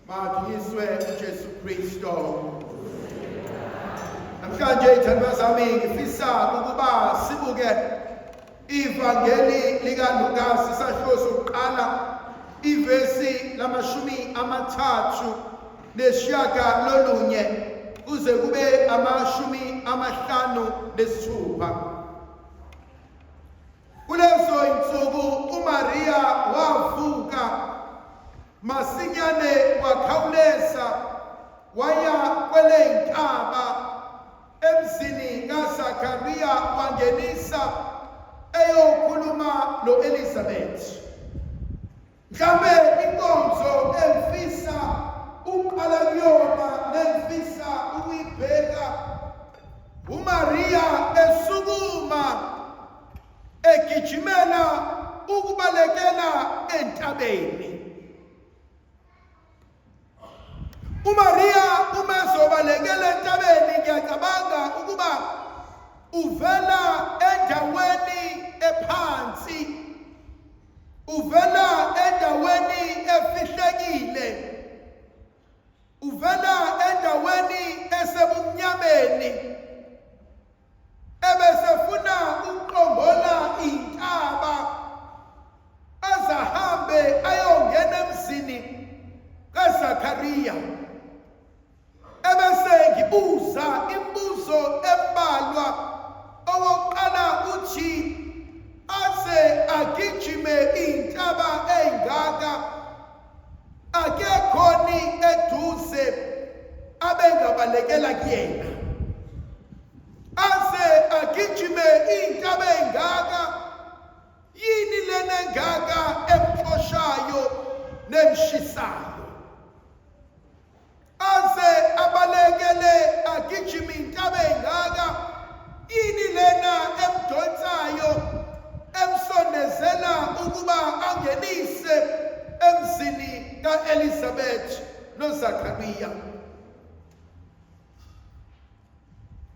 Madunyiswe uJesu Kristo. Namhlanje ithandwa zami ngifisa ukuba sibuke ivangeli likaLukas isahluko sokuqala ivesi lamashumi amathathu neshiyagalolunye kuze kube 56. Kulezo insuku uMaria wavuka masinyane wakhawuleza waya kweleyintaba emzini kaZakariya wangenisa eyokhuluma no-Elizabeth. Mhlawumbe inkonzo engifisa ukuqala kuyona nengifisa ukuyibheka uMaria esukuma egijimela ukubalekela entabeni. uMaria uma ezobalekela entabeni ngiyacabanga ukuba uvela endaweni ephansi uvela endaweni efihlekile uvela endaweni esebumnyameni ebesefuna ukuqombola intaba azahambe ayongena emzini kaZakariya ebese ngibuza imibuzo embalwa owokuqala uthi aze agijime intaba eyingaka akekhoni eduze abengabalekela kuyena aze agijime intaba engaka yini lena engaka emxoshayo nemshisayo aze abalekele agijime intaba engaka yini lena emdonsayo emsondezela ukuba angenise emzini kaElizabeth noZakariya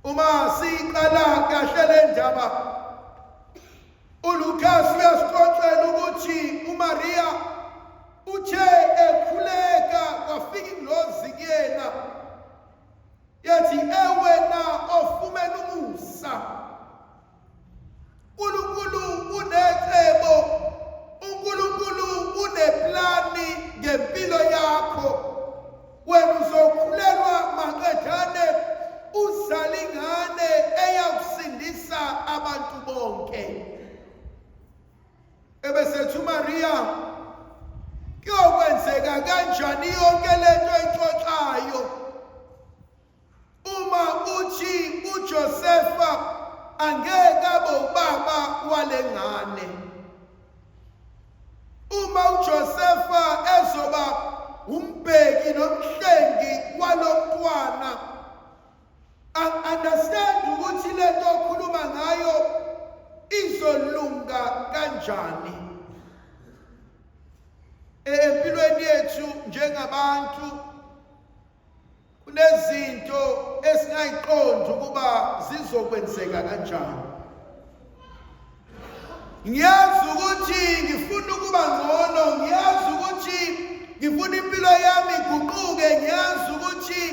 uma siqala kahle le ndaba uLukas uyasixoxela ukuthi uMaria uthe ekhuleka kwafika ingilozi kuyena yathi ewena ofumene umusa uNkulunkulu unecebo uNkulunkulu uneplani ngempilo yakho wena uzokhulelwa maqedane uzale ingane eyakusindisa abantu bonke ebesethi uMaria kuyokwenzeka kanjani yonke lento ayixoxayo uma uthi uJosefa angeke abe ubaba walengane uma uJosefa ezoba umbheki nomhlengi walomntwana understand ukuthi lento okhuluma ngayo izolunga kanjani empilweni yethu njengabantu Kunezinto esingayiqondi ukuba zizokwenzeka kanjani. Ngiyazi ukuthi ngifuna ukuba ngcono, ngiyazi ukuthi ngifuna impilo yami iguquke, ngiyazi ukuthi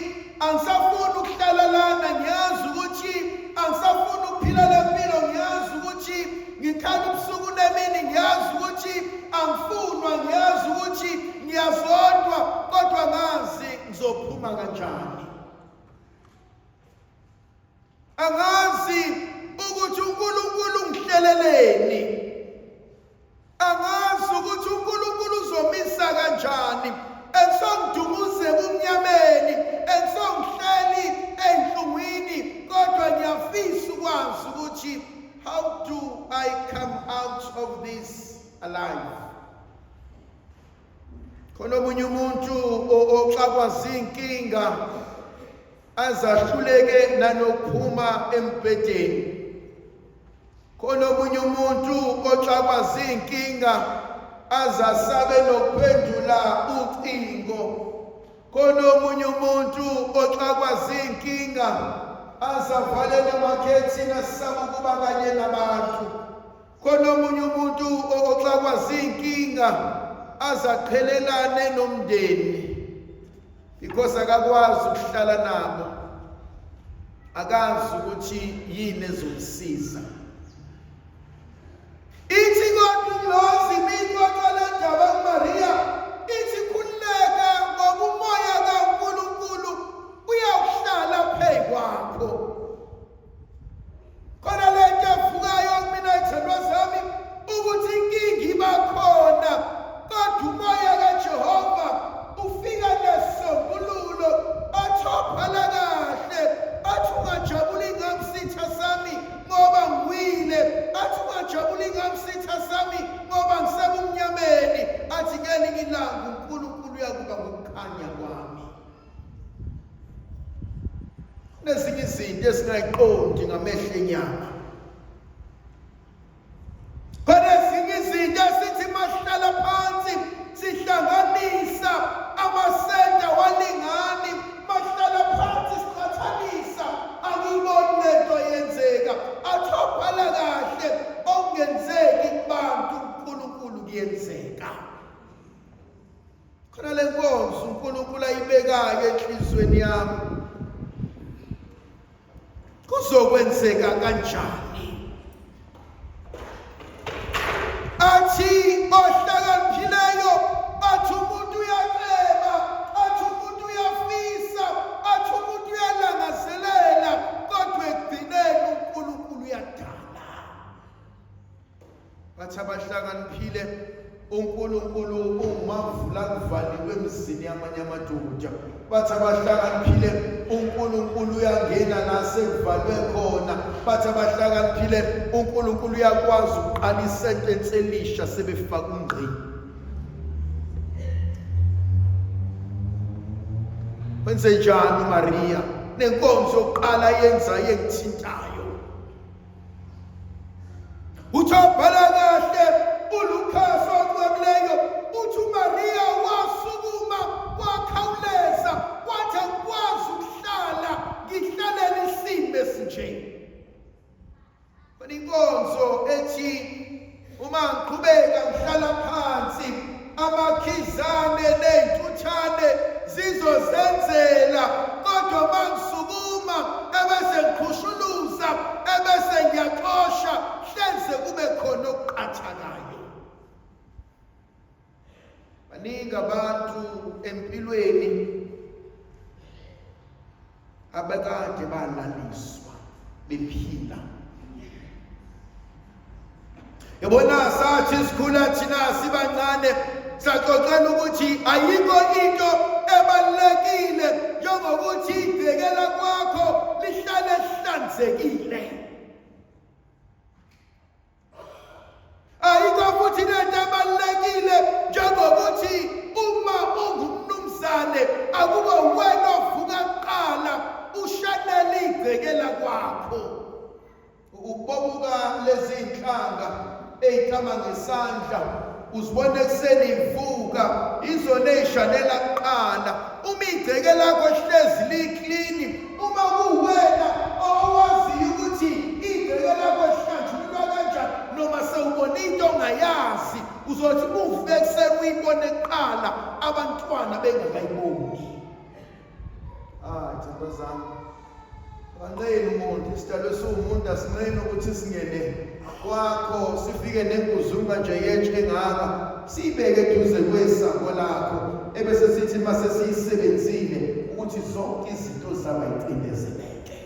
angisafuni ukuhlala lana, ngiyazi ukuthi angisafuni ukuphila le mpilo, ngiyazi ukuthi ngikhala ubusuku nemini, ngiyazi ukuthi angifunwa, ngiyazi ukuthi ngiyazondwa, kodwa ngazi ngizophuma kanjani angazi ukuthi uNkulunkulu ungihleleleni angazi ukuthi uNkulunkulu uzomisa kanjani engisongidumuze ebumnyameni engisongihleli enhlungwini kodwa ngiyafisa ukwazi ukuthi how do I come out of this alive Khona omunye umuntu oxakwa zinkinga azahluleke nanokuphuma embhedeni. Khona omunye umuntu oxakwa zinkinga azasabe nokuphendula ucingo. Khona omunye umuntu oxakwa zinkinga azavalela amakhethini asaba ukuba kanye nabantu. Khona omunye umuntu oxakwa zinkinga azaqhelelane nomndeni. Because akakwazi ukuhlala nabo, akazi ukuthi yini ezomsiza. Ithi kodwa ingilosi imixoxa le ndaba kuMariya, ithi khululeka ngoba umoya kaNkulunkulu uyawuhlala phezu kwakho. Khona le nto evukayo kumina ithandwa zami ukuthi inkinga iba khona kodwa umoya kaJehova ufika nesombululo athophala kahle athi ungajabuli ngami sitha sami ngoba ngiwile athi ungajabuli ngami sitha sami ngoba ngisebumnyameni athi ngelinye ilanga uNkulunkulu uyakuba ngukukhanya kwami. Kunezinye izinto esingayiqondi ngamehlo enyama. Khona ezinye izinto esithi masihlala phansi sihlanganisa amasenta walingani, masihlala phansi siqhathanisa angiyiboni lento yenzeka. Athobhala kahle okungenzeki kubantu uNkulunkulu kuyenzeka. Khona le nkonzo uNkulunkulu ayibekayo enhlizweni yami kuzokwenzeka kanjani? Athi ohlakaniphileyo athi umuntu uyaceba, athi umuntu uyafisa, athi umuntu uyalangazelela, kodwa ekugcineni uNkulunkulu uyadala. Bathi abahlakaniphile uNkulunkulu ungumavula kuvaliwe emzini yamanye amadoda. Bathi abahlakaniphile uNkulunkulu uyangena la sekuvalwe khona. Bathi abahlakaniphile uNkulunkulu uyakwazi ukuqala isentence elisha sebefaka ungqi. Wenze njani uMaria? Nenkonzo yokuqala yenza yengithintayo. Uthi obhala kahle uLukas ocwebileyo uthi uMariya wasukuma wakhawuleza wathi angikwazi ukuhlala ngihlalele isimo esinje. Khona inkonzo ethi uma ngiqhubeka ngihlala phansi amakhizane ney'ntuthane zizozenzela kodwa uma ngisukuma ebese ngiqhushuluza ebese ngiyaxosha hleze kube khona okuqhathakayo. Baningi abantu empilweni abakade balaliswa bephila. Yabona sathi sikhula thina sibancane saxoxela ukuthi ayikho into ebalulekile njengokuthi ibhekela kwakho lihlale lihlanzekile. Ayikho futhi lento ebalulekile njengokuthi uma ungumnumzane akube wena ovuka kuqala ushanele igcekela kwakho. Ukubobuka lezi nhlanga eziqama ngesandla uzibona ekuseni ivuka izona ey'shanela kuqala uma igceke lakho hlezi liklini uma kuwena owaziyo ukuthi igceke lakho lihlanjululwa kanjani noma sewubona into ongayazi uzothi uvuke ekuseni uyibone kuqala abantwana bengakayiboni. Ah, ntombazane. Akanqeni umuntu, isidalwe siwumuntu asinqeni ukuthi singene kwakho sifike nenguzunga nje yetshe engaka siyibeke eduze kwesango lakho ebese sithi mase siyisebenzile ukuthi zonke izinto zaba icindezeleke.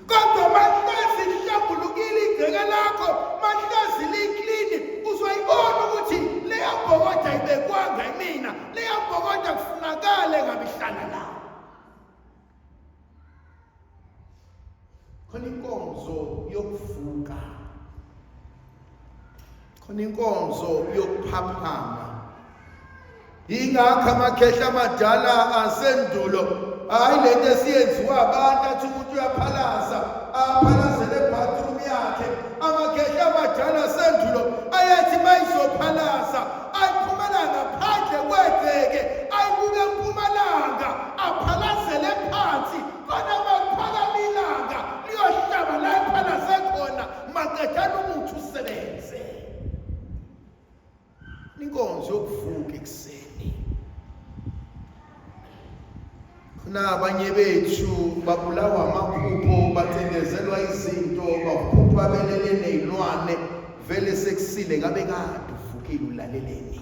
Kodwa mahlezi lihlambulukile igceke lakho, mahlezi liklini, uzoyibona ukuthi leya bhokoda ayibekwanga yimina, leya bhokoda kufunakale ngabe ihlala la. Khona inkonzo yokuvuka, khona inkonzo yokuphaphama. Ingakho amakhehla amadala asendulo hayi lento esiyenziwa abantu athi umuntu uyaphalaza aphalazele ebathroom yakhe. Amakhehla amadala asendulo ayethi mayizophalaza ayiphumela ngaphandle kwegceke ayibuke empumalanga aphalazele phansi khona makuphakama ilanga liyohlaba la ephalaze khona maqedana umuthi usebenze. Inkonzo yokuvuka ekuseni. Kunabanye bethu babulawa amaphupho, bacindezelwa izinto, baphupha belele nezilwane, vele sekusile ngabe kade uvukile ulaleleni.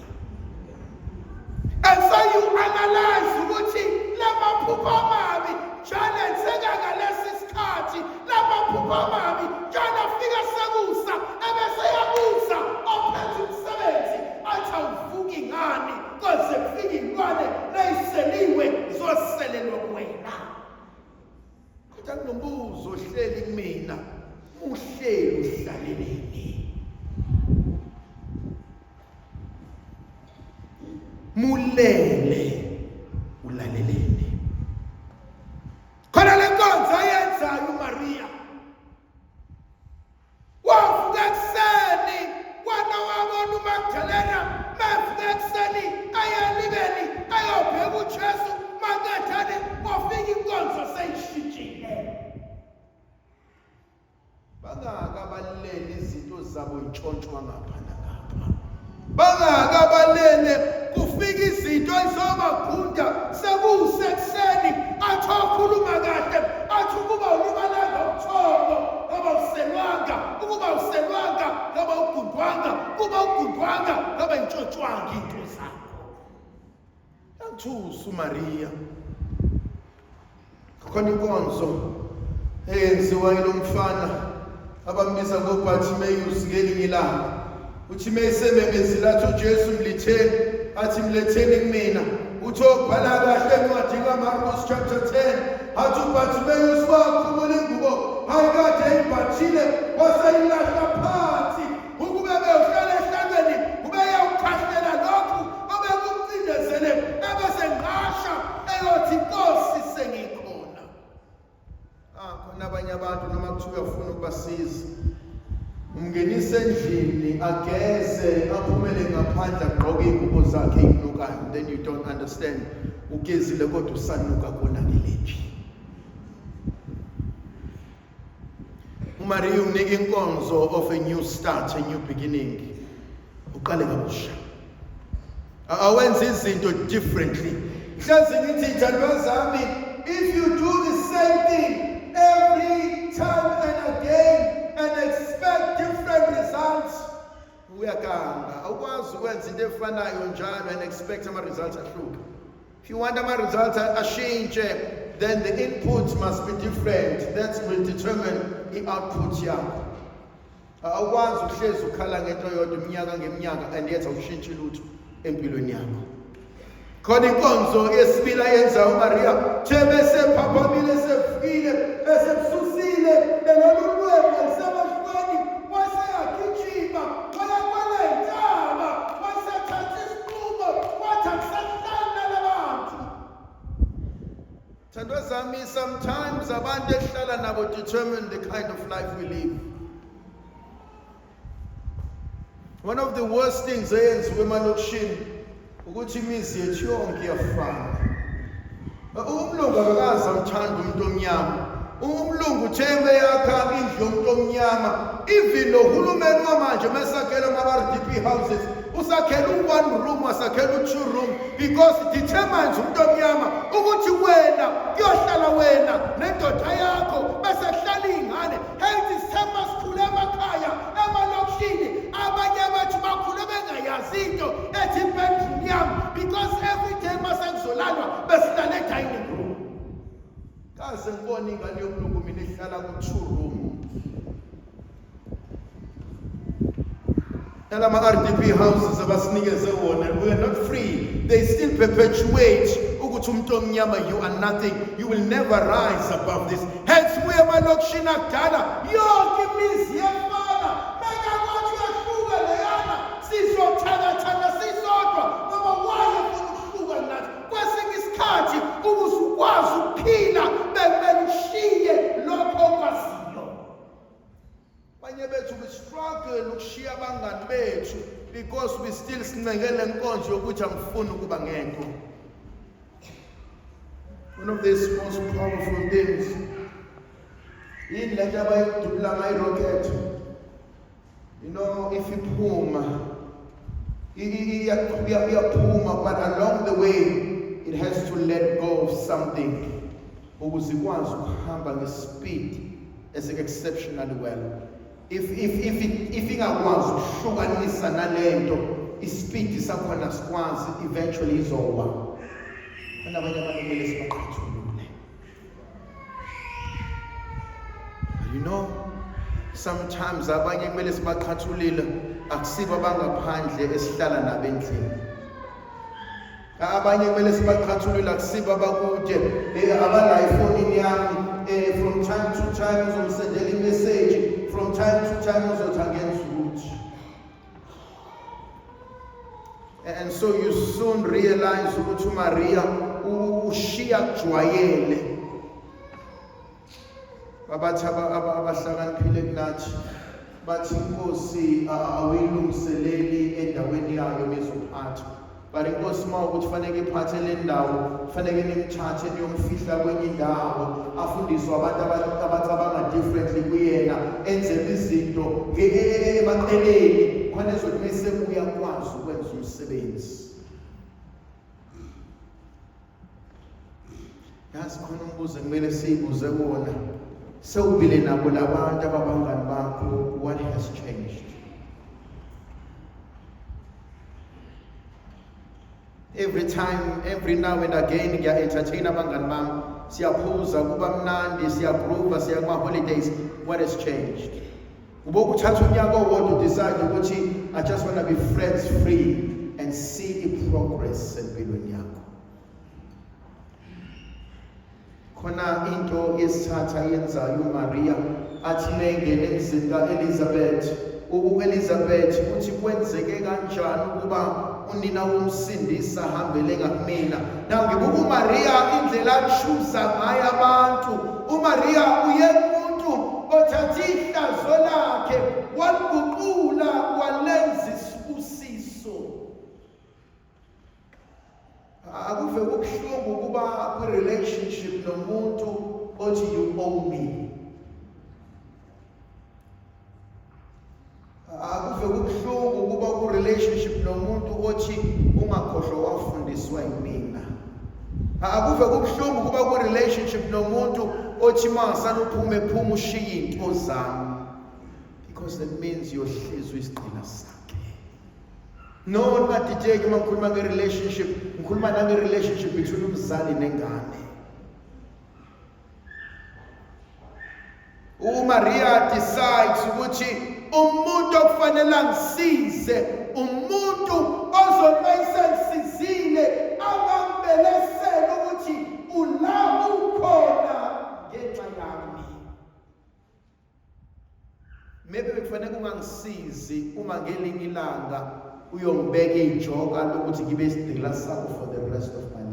And so you analyze ukuthi lamaphupho amabi njalo enzeka ngalesi sikhathi, lamaphupho amabi njalo afika sekusa, ebese yabuza ophethe umsebenzi athi awuvuki ngani koze kufike iy'lwane ney'seliwe zoselelwa kuwena. Kodwa kunombuzo ohleli kumina, uhleli uhlaleleni? Mulele ulaleleni? Khona le nkonzo ayenzayo uMaria, wavuka ekuseni, wana wabona uMagdalena mevuka ekuseni ayelibeni ayobheka uJesu, makethani wafika inkonzo seyishintshile. Bangakabalele izinto zabo intshontshwa ngapha nangapha, bangakabalele kufika izinto ezobagunda sekusekuseni, athi okhuluma kahle athi ukuba ulibalanga ubuthongo ngoba uselwanga, ukuba uselwanga ngoba ugundwanga, kuba ugundwanga ngoba intshontshwanga into zakho. Yangithusa uMaria. Khona inkonzo eyenziwa yilomfana abambiza ngoBartimeus ngelinye ilanga. Uthi meyisememezile athi uJesu mlitheni, athi mletheni kumina. Uthi obhala kahle encwadini kaMarkus chapter 10, athi uBartimeus wakhumula ingubo ayikade eyibhathile waseyilahla phansi. Ukube bewuhlala ehlalweni ubeyawukhahlela lokhu obekumcindezele, ebese ngqasha eyothi Nkosi sengikhona. Ah, khona abanye abantu noma kuthiwa uyafuna ukubasiza, umngenise endlini ageze aphumele ngaphandle agqoke iy'ngubo zakhe ey'nukayo, then you don't understand, ugezile kodwa usanuka konakelephi. uMaria umnika inkonzo of a new start, a new beginning, uqale kabusha, awenze izinto differently. Hlezi ngithi ithandwa zami, if you do the same thing every time and again and expect different results, uyaganga. Awukwazi ukwenza into efanayo njalo and expect ama-results ahluke. If you want ama-results ashintshe, then the input must be different. That will determine i-output yakho. Awukwazi ukuhlezi ukhala ngento yodwa iminyaka ngeminyaka and yet awushintshi lutho empilweni yakho. Khona inkonzo yesibili ayenza uMaria, the bese phaphamile, sefikile, esebususile lolu lwembu elisemehlweni, waseyagijima waya kwelentaba, wasethatha isinqumo, wathi akusahlali nalabantu. Thandwa zami, sometimes abantu esihlala nabo determine the kind of life we live. One of the worst things eyenziwe emalokishini ukuthi imizi yethu yonke iyafana. Umlungu akakaze amthanda umuntu omnyama. Umlungu uthe meyakha indlu yomuntu omnyama, even nohulumeni wamanje mesakhela ama-RDP houses, usakhela u-one room, wasakhela u-two room, because it determines umuntu omnyama ukuthi wena kuyohlala wena nendoda yakho bese kuhlala iy'ngane. Hence sithemba sikhule emakhaya emalokishini, abanye bethu bakhule bengayazi into ethi bedroom yami, because every day mase kuzolalwa besihlala e-dining room. Kaze ngibone ingane yomlungu mina ihlala ku-two room. Nalama RDP houses abasinikeze wona, we are not free. They still perpetuate ukuthi umuntu omnyama, you are nothing, you will never rise above this. Hence kuye emalokishini akudala yonke imizi yefana, mekakothi uyahluka leyana, sizothakathana sisodwa ngoba waye funa ukuhluka nathi. Kwesinye isikhathi ukuze ukwazi ukuphila bekumele ushiye lokho okwaziyo. Abanye bethu we struggle ukushiya abangani bethu because we still sincengele nkonzo yokuthi angifuni ukuba ngedwa. One of these most powerful things, yini lento abayidubula ngayi-rocket, you know, if iphuma iyaphuma, but along the way it has to let go of something ukuze ikwazi ukuhamba ngespeed esi-exceptionally well. If ingakwazi ukuhlukanisa nalento, ispeed sakhona sikwazi, eventually izowa. Khona abanye abantu kumele sibaqhathulule. You know, sometimes abanye kumele sibaqhathulile, akusibo abangaphandle esihlala nabo endlini. Abanye kumele sibaqhathulule, akusibo abakude, abala efonini yami, from time to time uzomsendela imessage, from time to time uzothi angenza ukuthi. And so you soon realize ukuthi uMaria ushiya kujwayele. Babathi abahlakaniphile kunathi bathi inkosi awuyilungiseleli endaweni yayo mizophatha. But inkosi uma ukuthi faneke iphathe le ndawo, faneke nimthathe niyomfihla kwenye indawo, afundiswe abantu abacabanga differently kuyena, enze izinto emaqeleni khona ezothi mesebuya akwazi ukwenza umsebenzi. Yazi khona umbuzo kumele siyibuze kuwona, sewubile nabo labantu ababangani bakho, what has changed? Every time, every now and again ngiya entertain abangani bami, siyaphuza, kuba mnandi, siyagroova, siya kuma holidays. What has changed? Uboke uthatha unyaka owodwa decide ukuthi I just want to be friends free and see i progress empilweni yakho. Khona into yesithatha yenzayo uMaria, athi mengene emzini kaElizabeth, uElizabeth uthi kwenzeke kanjani ukuba unina womsindisi ahambele ngakumina. Now ngibuka uMaria indlela achuza ngayo abantu. uMaria uye umuntu othatha ihlazo lakhe waliguqula walenza isibusiso. Akuve kubuhlungu ukuba kwi-relationship nomuntu othi you owe me. Akuve kubuhlungu ukuba ku-relationship nomuntu othi ungakhohlwa wafundiswa yimina. Akuve kubuhlungu ukuba ku-relationship nomuntu othi mangasana uphume phuma ushiye into zami, because that means yohlezi isigqila sakhe. No, ningadideki uma ngikhuluma nge-relationship, ngikhuluma nange-relationship between umzali nengane. UMaria decides ukuthi umuntu okufanele angisize, umuntu ozoba esensizile, angangibelesela ukuthi ula ukhona ngenxa yami. Maybe bekufanele ungangisizi uma ngelinye ilanga uyongibeka ijoka lokuthi ngibe isigqila sakho for the rest of my.